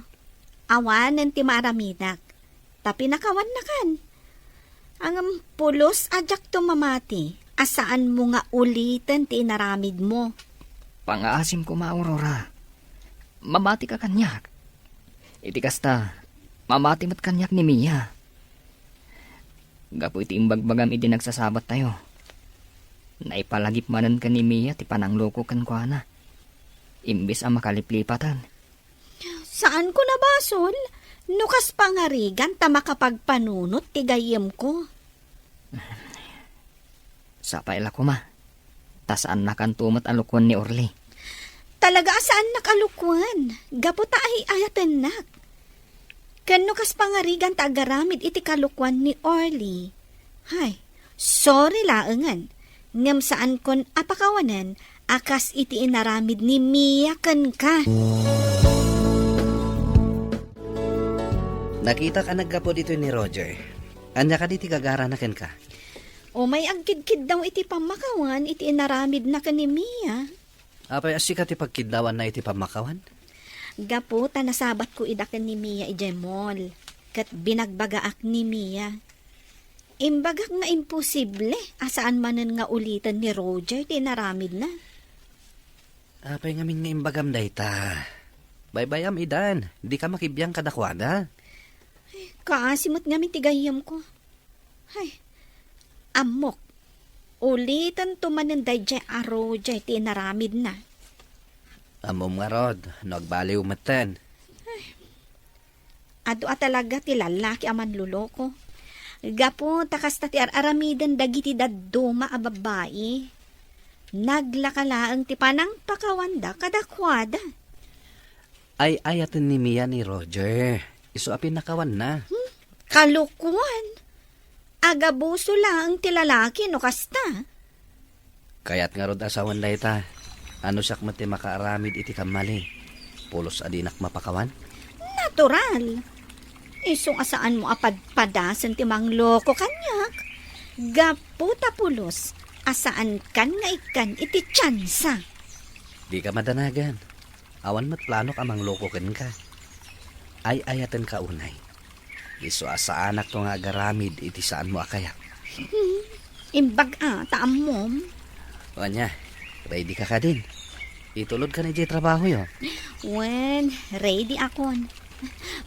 awanen ti maaramidak, ta pinakawannakan. Ngem pulos a diakto mamati a saanmo nga uliten ti inaramidmo. Pangaasim koma, Aurora. Mamatika kaniak. Iti kasta, mamati met kaniak ni Mia. Gapu iti imbagbagam idi nagsasabattayo, naipalagip manen ken ni Mia ti panangloko kenkuana, imbes a makaliplipaten. Saanko a basol no kas pangarigan ta makapagpanunot ti gayyemko. Sapay la koma, ta saannakanto met a lukoen ni Orly. Talaga a saannak a lukoen, gapu ta ay-ayatennak. Ken no kas pangarigan ta agaramid iti kalukoan ni Orly, hay, sorry laengen, ngem saankon a pakawanen a kas iti inaramid ni Mia kenka. Nakitak a naggapu ditoy ni Roger. Ania kadi ti gagarana kenka? Umay agkidkiddaw iti pammakawan iti inaramidna ken ni Mia. Apay a sika ti pagkiddawanna iti pammakawan? Gapu ta nasabatko ida ken ni Mia idiay mall, ket binagbagaak ni Mia. Imbagak nga imposible a saan manen nga uliten ni Roger ti inaramidna. Apay ngamin nga imbagam dayta? Baybay-am idan, dika makibiang kadakuada. Ay, kaasi met ngamin ti gayyemko. Ay, ammok. Ulitanto manen daydiay a Roger ti inaramidna. Ammom ngarud, no agbaliw metten. Ay, adu a talaga ti lalaki a manloloko. Gapu ta kasta ti ar-aramiden dagiti dadduma a babbai. Naglaka laeng ti panangpakawanda kadakuada. Ay-ayaten ni Mia ni Roger. Isu a pinakawanna. Hmm? Kalokoan. Agabuso laeng ti lalaki no kasta. Kayat ngarud a sawen dayta. Ano siak met ti makaaramid iti kammali? Pulos a dinak mapakawan? Natural. Isu a saanmo a padpadasen ti mangloko kaniak. Gapu ta pulos a saankan nga ikkan iti tiansa. Dika madanagan. Awan met planok a mangloko kenka. Ay-ayatenka unay. Isu a saanakto nga agaramid iti saanmo a kayat. Hmm, imbag a, ta ammom. O ania, ready ka kadin? Itulod ka na idiay trabaho yo. Wen, ready akon.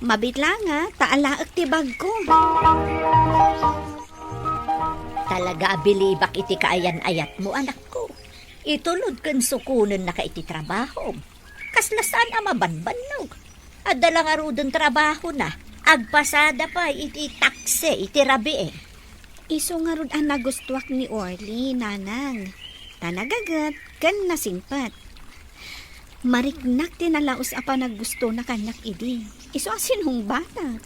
Mabit la nga, ta alaek ti bagko. Talaga a bilibak iti kaayan-ayatmo, anakko. Itulod ken sukonennaka iti trabahom. Kasla saan a mabanbannog. Adda la ngaruden trabahona. Agpasada pay iti taksi iti rabii. Isu ngarud a nagustuak ni Orly, nanang. Ta nagaget ken nasingpet. Mariknak ti nalaus a panaggustona kaniak idi. Isu a sinungbatak.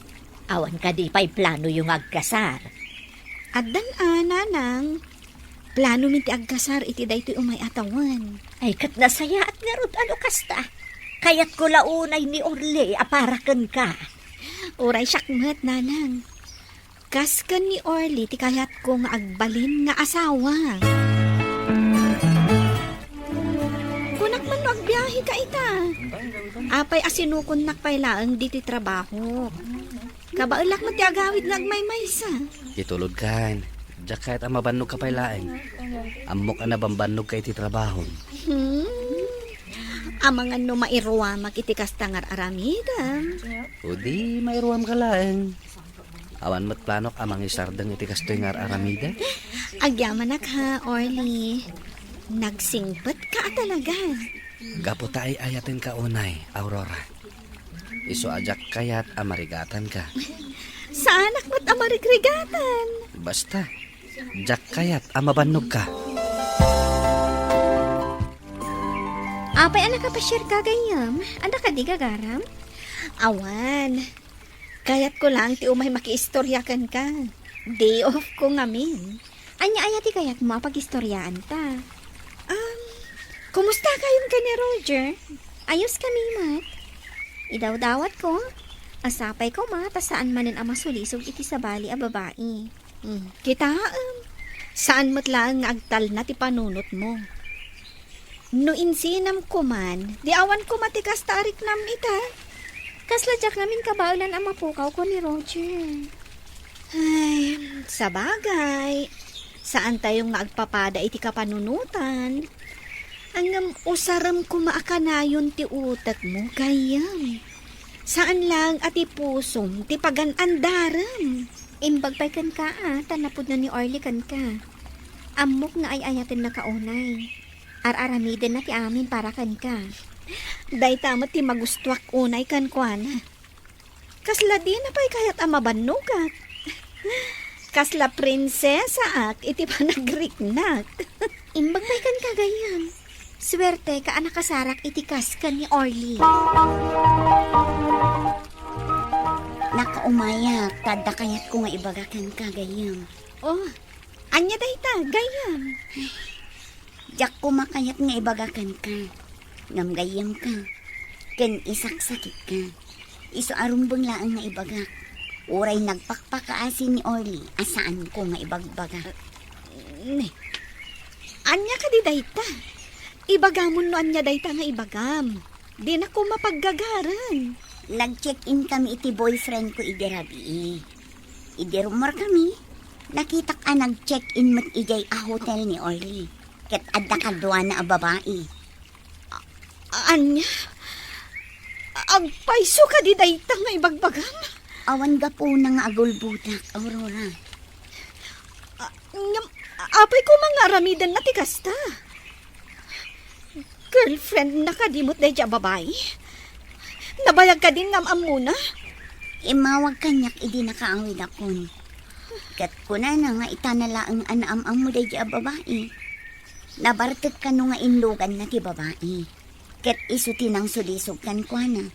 Awan kadi pay planoyo nga agkasar? Addan a, nanang. Planomin ti agkasar iti daytoy umay a tawen. Ay, ket nasayaat ngarud a no kasta. Kayatko la unay ni Orly a para kenka. Uray siak met, nanang. Kas ken ni Orly ti kayatko nga agbalin nga asawa. Kunak man no agbiaheka ita. Apay a sinukonnak pay laeng ditoy trabahok. Kabaelak met ti agawid nga agmaymaysa. Itulodkan, Diak kayat a mabannogka pay laeng. Ammok a nabambannogka iti trabahom. Hmm. Amangan no mairuamak iti kasta nga ar-aramidem. O di, mairuamka laeng. Awan met planok a mangisardeng iti kastoy nga ar-aramidek. Agyamanak ha, Orly. Nagsingpetka a talaga. Gapu ta ay-ayatenka unay, Aurora. Isu a diak kayat a marigatanka. Saanak met a marigrigatan. Basta, diak kayat a mabannogka. Apay a nakapasiarka, gayyem? Adda kadi gagaram? Awan. Kayatko laeng ti umay makiistorya kenka. Day off ko ngamin. Ania aya ti kayatmo a pagistoriaanta? Um, kumusta kayon ken ni Roger? Ayos kami met. Idawdawatko, a sapay koma ta saan manen a masulisog iti sabali a babai. Hmm, kitaem, saan met laeng nga agtalna ti panunotmo. No insinam koman, di awan koma ti kasta a riknam ita. Kasla diak ngamin kabaelan a mapukaw ken ni Roger. Ay, sabagay, saantayo nga agpapada iti kapanunotan. Ngem usarem koma a kanayon ti utekmo, gayyem. Saan laeng a ti pusom ti pagan-andarem. Imbag pay kenka a, ta napudno ni Orly kenka. Ammok nga ay-ayatennaka unay. Ar-aramidenna ti amin para kenka. Dayta met ti magustuak unay kenkuana. Kasla dina pay kayat a mabannogak. Kasla prinsesaak iti panagriknak. Imbag pay kenka, gayyem. Suerteka a nakasarak iti kas ken ni Orly. Nakaumayak, ta adda kayatko nga ibaga kenka, gayyem. Oh, ania dayta, gayyem? Diak koma kayat nga ibaga kenka. Ngem gayyemka, ken isaksakitka. Isu a rumbeng laeng nga ibagak. Uray nagpakpakaasi ni Orly a saanko nga ibagbaga. Ne, ania kadi dayta? Ibagamon no ania dayta nga ibagam. Dinak koma paggagaren. Nag-check-in kami iti boyfriend ko idi rabii. Idi rummuarkami, nakitak a nag-check-in met idiay a hotel ni Orly. Ket adda kaduana a babai. A-, ania? Agpayso kadi dayta nga ibagbagam? Awan gapuna nga agulbotak, Aurora. A-, ngem, apay koma nga aramidenna ti kasta? Girlfriendna kadi met daydiay a babai? Nabayag kadin nga am-ammona? Immawag kaniak idi nakaawidakon. Ket kunana nga itana laeng a naam-ammo daydiay a babai. Nabartek kano nga inluganna ti babai. Ket isu ti nangsulisog kenkuana.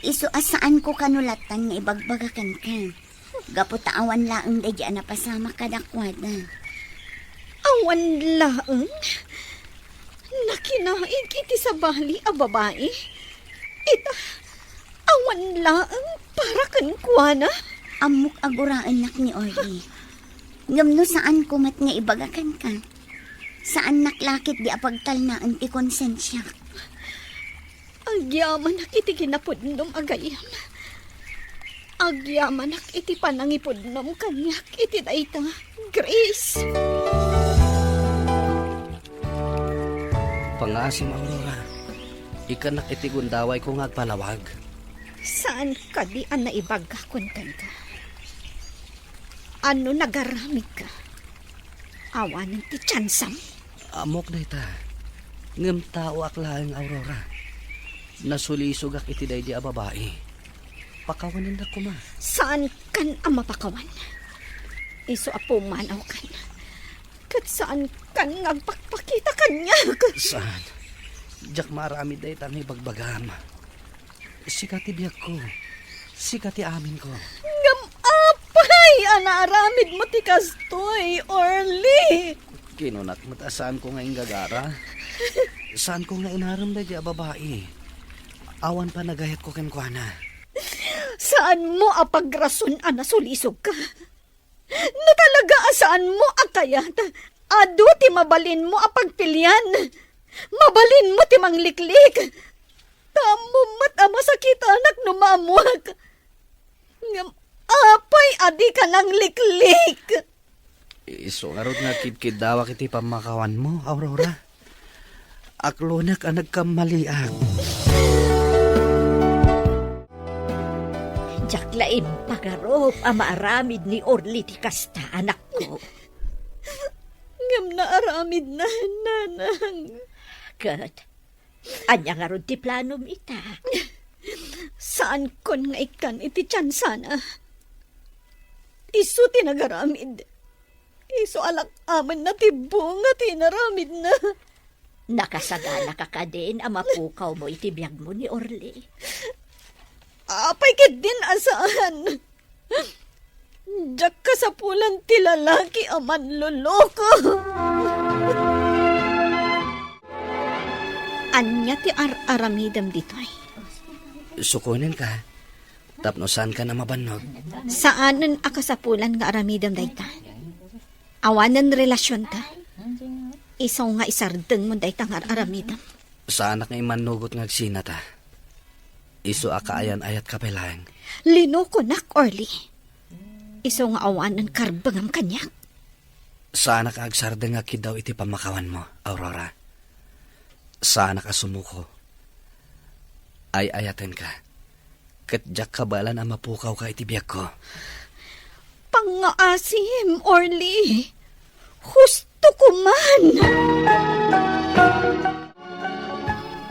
Isu a saanko kano lattan nga ibagbaga kenka. Gapu ta awan laeng daydiay a napasamak kadakuada. Awan laeng? Nakinaig iti sabali a babai? Ita, awan laeng para kenkuana? Ammok a guraennak ni Orly. Ngem no saanko met nga ibaga kenka, saannak la ketdi a pagtalnaen ti konsensiak. Agyamanak iti kinapudnom a gayyem. Agyamanak iti panangipudnom kaniak iti dayta, Grace. Pangaasim, Aurora. Ikkannak iti gundawayko nga agpalawag. Saan kadi a naibagakon kenka? Ano nagaramidka? Awanen ti tiansam? Ammok dayta. Ngem taoak laeng, Aurora. Nasulisogak iti daydi a babai. Pakawanendak koma. Saankan a mapakawan. Isu a pumanawkan. Ket saankan nga agpakpakita kaniak. Saan. Diak maaramid dayta nga ibagbagam. Sika ti biagko. Sika ti aminko. Ngem apay a naaramidmo ti kastoy, Orly? Kinunak met a saanko nga inggagara. Saanko nga inarem daydi a babai. Awan panagayatko kenkuana. Saanmo a pagrason a nasulisogka? No talaga a saanmo a kayat, adu ti mabalinmo a pagpilian. Mabalinmo ti mangliklik. Ta ammom met a masakitanak no maammoak. Ngem apay a dika nangliklik? Isu ngarud nga agkidkiddawak iti pammakawanmo, Aurora. Aklonek a nagkammaliak. Diak la impagarup a maaramid ni Orly ti kasta, anakko. Ngem naaramidna, nanang. Ket, ania ngarud ti planom ita? Saankon nga ikkan iti tiansana. Isu ti nagaramid. Isu a lak-amenna ti bunga ti inaramidna. Nakasagana ka kadin a mapukawmo iti biagmo ni Orly? Apay ketdin a saan? Diak kasapulan ti lalaki a manloloko. Ania ti ar-aramidem ditoy? Sukonenka, tapno saankan a mabannog. Saanen a kasapulan nga aramidem dayta. Awanen relasionta. Isu nga isardengmo dayta nga ar-aramidem. Saanak nga immannugot nga agsinata. Isu a kaayan-ayatka pay laeng. Linokonak, Orly. Isu nga awanen karbengam kaniak. Saanak a agsardeng nga agkiddaw iti pammakawanmo, Aurora. Saanak a sumuko. Ay-ayatenka. Ket diak kabaelan a mapukawka iti biagko. Pangngaasim, Orly. Husto ko man.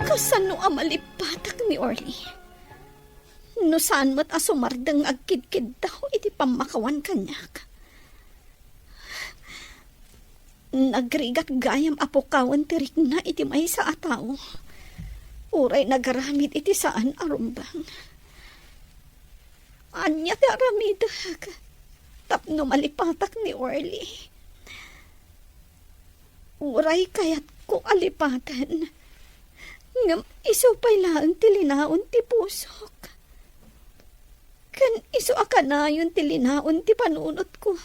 Kasano a malipatak ni Orly? No saan met a sumardeng nga agkidkiddaw iti pammakawan kaniak. Nagrigat gayam a pukawen ti rikna iti maysa a tao. Uray nagaramid iti saan a rumbeng. Ania ti aramidek tapno malipatak ni Orly? Uray kayatko a lipaten, ngem isu pay laeng ti linaon ti pusok. Ken isu a kanayon ti linaon ti panunotko.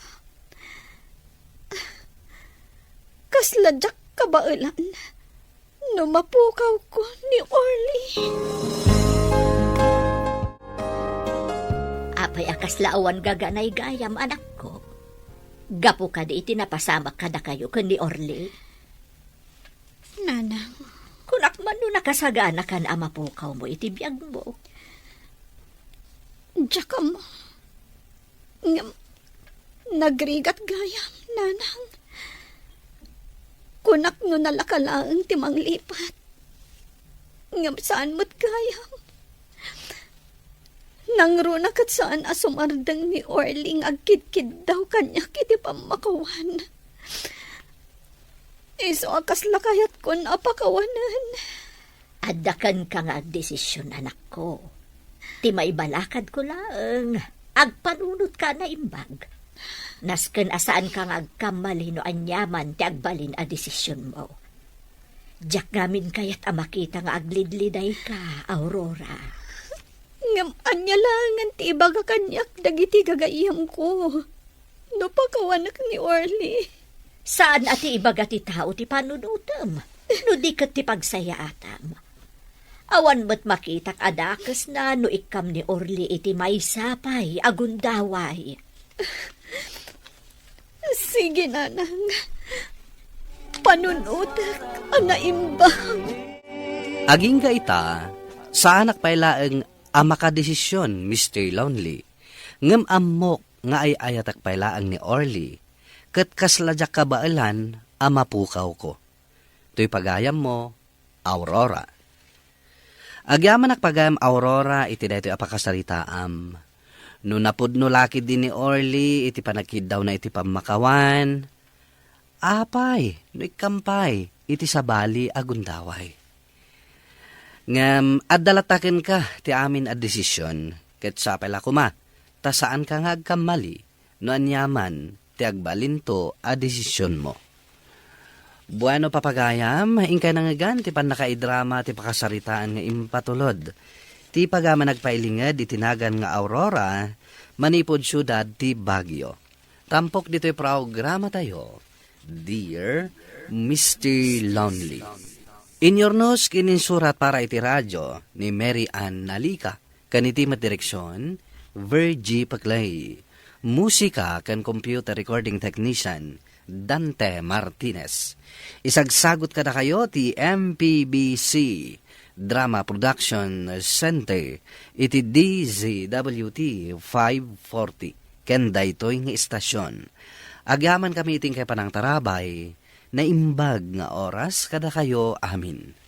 Kasla diak kabaelan no mapukawko ni Orly. Apay a kasla awan gaganay gayam, anakko? Gapu kadi iti napasamak kadakayo ken ni Orly? Nanang. Kunak man no nakasaganakan a mapukawmo iti biagmo. Diak ammo. Ngem, nagrigat gayam, nanang. Kunak no nalaka laeng ti manglipat. Ngem saan met gayam. Nangruna ket saan a sumardeng ni Orly nga agkidkiddaw kaniak iti pammakawan. Isu a kasla kayatkon a pakawanen. Adda kenka nga agdesisyon, anakko. Ti maibalakadko laeng, agpanunotka a naimbag. Nasken a saanka nga agkammali no aniaman ti agbalin a desisyonmo. Diak ngamin kayat a makita nga aglidlidayka, Aurora. Ngem ania laengen ti ibaga kaniak dagiti gagayyemko no pakawanek ni Orly? Saan a ti ibaga ti tao ti panunotem, no di ket ti pagsayaatam. Awan met makitak a dakesna no ikkam ni Orly iti maysa pay a gundaway. Sige, nanang. Panunotek a naimbag. Agingga ita, saanak pay laeng a makadesisyon, Mister Lonely. Ngem ammok nga ay-ayatek pay laeng ni Orly, ket kasla diak kabaelan a mapukawko. Toy pagayammo, Aurora. Agyamanak pagayam, Aurora, iti daytoy a pakasaritaam. No napudno la ketdi ni Orly iti panagkiddawna iti pammakawan, apay no ikkam pay iti sabali a gundaway? Ngem adda latta kenka ti amin a desisyon, ket sapay la koma ta saanka nga agkammali no aniaman ti agbalinto a desisyonmo. Bueno, papagayam, inkay nangngegan ti pannakaidrama ti pakasaritaan nga impatulod ti pagayam a nagpailinged iti nagan nga Aurora manipud siudad ti Baguio. Tampok ditoy programatayo, Dear Mister Lonely. Inyurnos ken insurat para iti radio ni Mary Ann Nalica, ken iti met direksion, Virgie Paclay. Musika ken computer recording technician, Dante Martinez. Isagsagut kadakayo ti M P B C Drama Production Center iti D Z W T five forty ken daytoy nga istasyon. Agyamankami iti inkay panangtarabay, naimbag nga oras kadakayo amin.